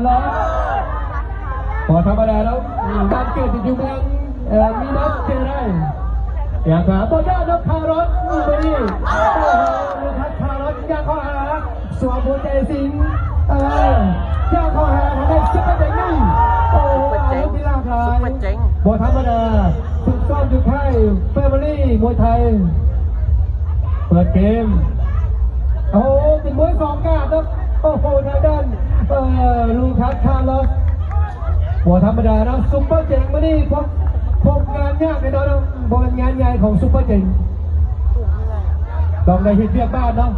ບໍ່ທຳມະດາເນາະ ອືມ ບ້ານເກີດຢູ່ເມືອງ ເອີ ມີນອດເຈໄລ ຢາກຫາບໍ່ຍາກເນາະ ຄາຣອດ ມື້ນີ້ ໂອ້ໂຫ ລູກຄາຣອດ ຢາກເຂົ້າຫາ ສວມຫົວໃຈສິງ ເອີ ຢາກເຂົ້າຫາທາງດ້ານຊຸບເປີເຈັງນີ້ ໂອ້ໂຫ ຊຸບເປີເຈັງ ອາວຸດມີຫຼາກຫຼາຍ ຊຸບເປີເຈັງ ບໍ່ທຳມະດາ ຝຶກຊ້ອມຢູ່ຄ້າຍແຟມິລີມວຍໄທ ເປີດເກມ ໂອ້ໂຫ ເປັນມວຍສອງກາດເນາະ ໂອ້ໂຫ ທາງດ້ານ ເອີ ລູກຄາສ ຄາຣອສ ບໍ່ທຳມະດາເນາະ ຊຸບເປີເຈັງມື້ນີ້ ພົບ ພົບງານຍາກແນ່ນອນເນາະ ບໍ່ແມ່ນງານງ່າຍຂອງຊຸບເປີເຈັງ ຕ້ອງໄດ້ເຮັດວຽກບ້ານເນາະ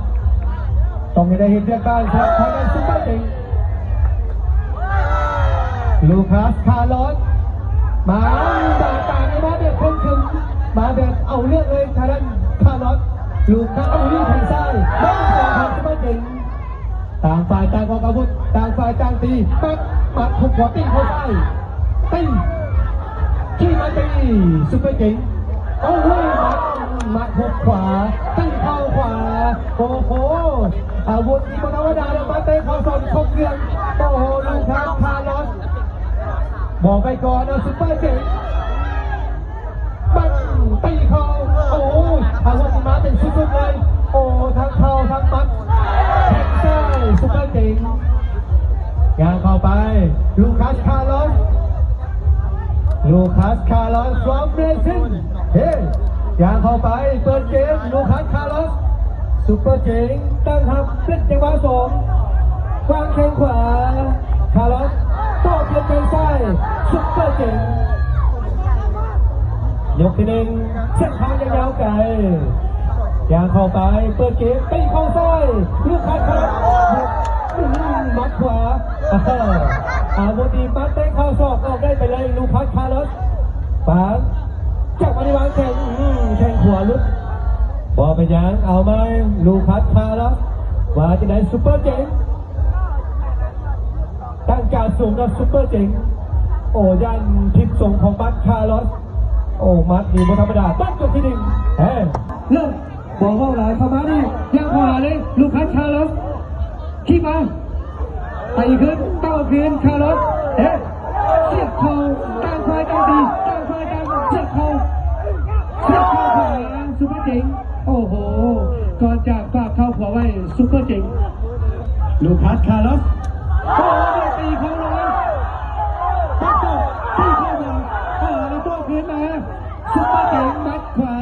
ຕ້ອງໄດ້ເຮັດວຽກບ້ານ ທາງດ້ານຊຸບເປີເຈັງ ລູກຄາສ ຄາຣອສ ມາ ມາຕາມ ມາແບບເຄັ່ງຂຶງ ມາແບບເອົາເລື່ອງເລີຍ ທາງດ້ານ ຄາຣອສ ລູກຄາສ ເອົາວຽກທາງຊ້າຍ ມາຂວາຂອງຊຸບເປີເຈັງ ຕ່າງຝ່າຍຕ່າງອອກອາວຸດ ຕ່າງຝ່າຍຕ່າງຕີ ປັດ ປັດ ຫຸກຂວາ ຕີເຂົ້າຊ້າຍ ຕີ ຂີ່ມາຕີ ຊຸບເປີເຈັງ ໂອ້ໂຫ ໝັດ ໝັດຫຸກຂວາ ຕີເຂົ້າຂວາ ໂອ້ໂຫ ອາວຸດນີ້ບໍ່ທຳມະດາເດີ ມາເຕະເຂົ້າສອກຄົບເຄື່ອງ ໂອ້ໂຫ ລູກຄາສ ຄາຣອສ ບອກໄປກ່ອນເນາະ ຊຸບເປີເຈັງ ປັດ ຕີເຂົ້າ ໂອ້ ອາວຸດນີ້ມາເປັນຊຸດໆເລີຍ ໂອ້ ທັງເຂົ່າທັງໝັດ ແຂ້ງຊ້າຍ ຊຸບເປີເຈັງ ຍ່າງເຂົ້າໄປ ລູກຄາສ ຄາຣອສ ລູກຄາສ ຄາຣອສ from Brazil ເຮ ຍ່າງເຂົ້າໄປ ເປີດເກມ ລູກຄາສ ຄາຣອສ ຊຸບເປີເຈັງ ຕັ້ງຮັບ ເປັນຈັງຫວະສອງ ວາງແຂ້ງຂວາ ຄາຣອສ ໂຕ້ຄືນແຂ້ງຊ້າຍ ຊຸບເປີເຈັງ ຍົກທີໜຶ່ງ ເສັ້ນທາງຍັງຍາວໄກ ຍ່າງເຂົ້າໄປ ເປີດເກມ ຕີເຂົ້າຊ້າຍ ລູກຄາສ ຄາຣອສ ອືມ ໝັດຂວາ ອາວຸດດີ ໝັດເຕະເຂົ້າສອກ ອອກໄດ້ໄປເລີຍ ລູກຄາສ ຄາຣອສ ປານ ຈັບມາທີ່ວາງແຂ້ງ ອືມ ແຂ້ງຂວາຫຼຸດ ບໍ່ເປັນຫຍັງ ເອົາໃໝ່ ລູກຄາສ ຄາຣອສ ວ່າຈັ່ງໃດ ຊຸບເປີເຈັງ ຕັ້ງກາດສູງນະ ຊຸບເປີເຈັງ ໂອ້ ຢ້ານຜິດຊົງຂອງບັດ ຄາຣອສ ໂອ້ ໝັດນີ້ບໍ່ທຳມະດາ ປັດ ຕົວທີໜຶ່ງ ເອີ ເລີ່ມ ບໍ່ເວົ້າຫຼາຍ ເຂົ້າມານີ້ ຍ່າງເຂົ້າຫາເລີຍ ລູກຄາສ ຄາຣອສ ຄີບມາ ໄປຄືນ ເຕົ້າຄືນ ຄາຣອສ ເອີ ສຽບເຂົ່າ ຕ່າງຝ່າຍຕ່າງຕີ ຕ່າງຝ່າຍຕ່າງສຽບເຂົ່າ ສຽບເຂົ່າຂວາ ຊຸບເປີເຈັງ ໂອ້ໂຫ ກ່ອນຈາກຝາກເຂົ່າຂວາໄວ້ ຊຸບເປີເຈັງ ລູກຄາສ ຄາຣອສ ໂອ້ໂຫ ຕີເຂົ່າລົງມາ ປັດ ຕີເຂົ້າມາ ເອີ ແລ້ວໂຕ້ຄືນມາ ຊຸບເປີເຈັງ ໝັດຂວາ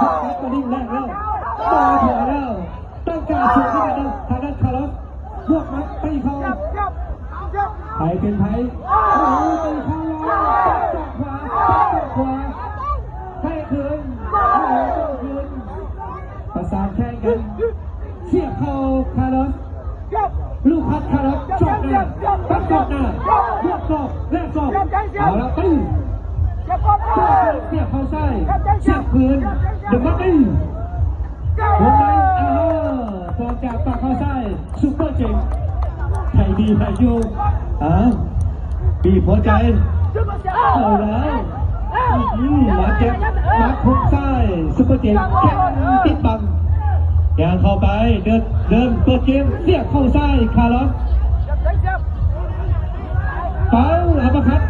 ໝັດກະດິ້ງແລກແລ້ວ ຕໍ່ຖອຍແລ້ວ ຕັ້ງກາດສູງຂຶ້ນມາ ທາງດ້ານ ຄາຣອສ ບວກໝັດ ຕີເຂົ້າ ໃຜເປັນໃຜ ໂອ້ໂຫ ຕີເຂົ້າ ປັດສອກຂວາ ປັດສອກຂວາ ໃຫ້ຄືນ ໂອ້ໂຫ ຄືນ ປະສານແຂ່ງກັນ ສຽບເຂົ່າ ຄາຣອສ ລູກຄາສ ຄາຣອສ ສອກໜ້າ ປັດສອກໜ້າ ບວກສອກ ແລກສອກ ເອົາລະ ຕີ ສຽບເຂົ້າຊ້າຍ ສຽບຄືນ ເດີມາຕີ ວົງໃນ ເອີ ກ່ອນຈາກປາກເຂົ້າຊ້າຍ ຊຸບເປີເຈັງ ໃຜດີໃຜຢູ່ ເອົາ ບີບຫົວໃຈ ເອົາແລ້ວ ອືມ ມາເກັບ ມາຄຸກຊ້າຍ ຊຸບເປີເຈັງ ແຂ້ງຕິດບັງ ຍ່າງເຂົ້າໄປ ເດີນ ເດີນເປີດເກມ ສຽບເຂົ້າຊ້າຍ ຄາຣອສ ປັງ ອັບເປີຄັດ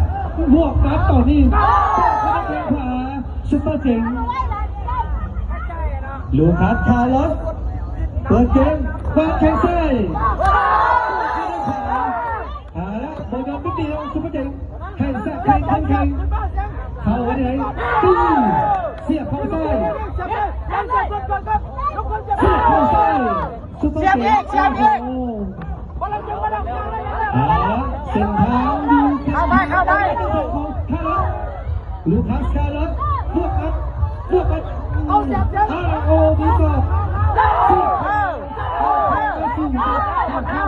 ບວກໝັດ ຕອນນີ້ ເຕະເຂົ້າແຂ້ງຂວາ ຊຸບເປີເຈັງ ລູກຄາສ ຄາຣອສ ເປີດເກມ ວາງແຂ້ງຊ້າຍ ເອົາລະ ບໍ່ຍອມຕິດດຽວ ຊຸບເປີເຈັງ ແຂ້ງຊ້າຍ ແຂ້ງ ແຂ້ງ ເຂົ້າໄວ້ໃນ ຕີ ສຽບເຂົ້າຊ້າຍ ສຽບເຂົ້າຊ້າຍ ຊຸບເປີເຈັງ ສຽບອີກ ສຽບອີກ ໂອ້ໂຫ ເອົາລະ ເສັ້ນທາງຢູ່ ເຂົ້າໄປ ເຂົ້າໄປ ລູກຄາສ ຄາຣອສ ບວກອັດ ບວກອັດ ເອົາ ເອົາ ມີສອກ ເອົາ ເອົາ ເອົາ ເອົາ ເອົາ ເອົາ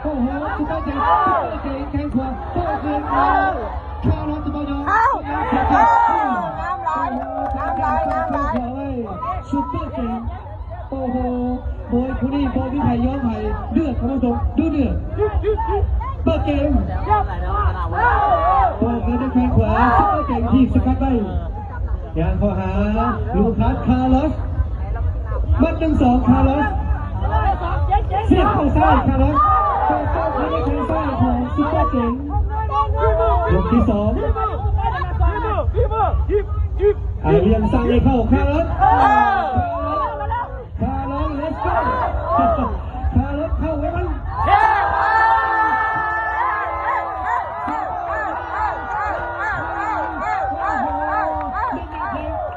ໂອ້ໂຫ ຊຸບເປີເຈັງ ຊຸບເປີເຈັງ ແຂ້ງຂວາ ໂຕ້ຄືນມາ ຄາຣອສ ບໍ່ຍອມ ເຂົ້າ ງາມຫຼາຍ ງາມຫຼາຍ ງາມຫຼາຍ ຊຸບເປີເຈັງ ໂອ້ໂຫ ມວຍຄູ່ນີ້ບໍ່ມີໃຜຍອມໃຜ ເດືອດ ທ່ານຜູ້ຊົມ ດຸເດືອດ ເປີດເກມ ໂຕ້ຄືນດ້ວຍແຂ້ງຂວາ ຊຸບເປີເຈັງ ຖີບສະກັດໄວ້ ຍ່າງເຂົ້າຫາ ລູກຄາສ ຄາຣອສ ມັດ ໜຶ່ງສອງ ຄາຣອດ ສຽບເຂົ້າຊ້າຍ ຄາຣອດ ເປີດເຂົ້າທາງແຂ້ງຊ້າຍຂອງຊຸບເປີເຈັງ. ຍົກທີສອງ ອາ ລຽນສັ່ງໃຫ້ເຂົ້າ ຄາຣອດ ຄາຣອດ ເລສໂກ ຄາຣອດ ເຂົ້າໄວ້ມັນ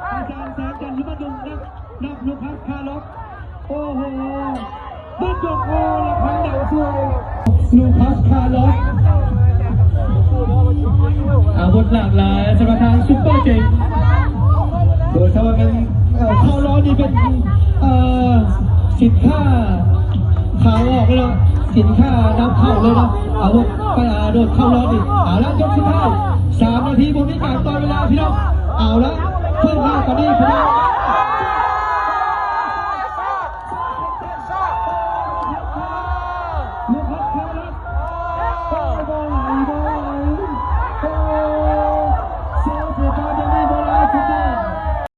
ອາຈານແສງຈັນ ຫຼືວ່າໜຸ່ມ ນັກ ນັກລູຄັດ ຄາຣອດ ໂອ້ໂຫ ເບິດດອກ ໂອ້ ລະພັງດັງສູ່ ລູຄັດ ຄາຣອດ ອາວຸດຫຼາກຫຼາຍສຳລັບທາງຊຸບເປີເຈັງ ໂດຍສະເພາະແມ່ນ ເອີ ເຂົ້າລ້ອນນີ້ເປັນ ເອີ ສິນຄ້າຂາອອກເລີຍເນາະ ສິນຄ້ານຳເຂົ້າເລີຍເນາະ ອາວຸດໄປ ອາ ໂດດເຂົ້າລ້ອນນີ້ ເອົາລະ ຍົກສຸດທ້າຍ ສາມນາທີ ບໍ່ມີການຕໍ່ເວລາ ພີ່ນ້ອງ ເອົາລະ ເພີ່ມມາຕອນນີ້ ພີ່ນ້ອງ.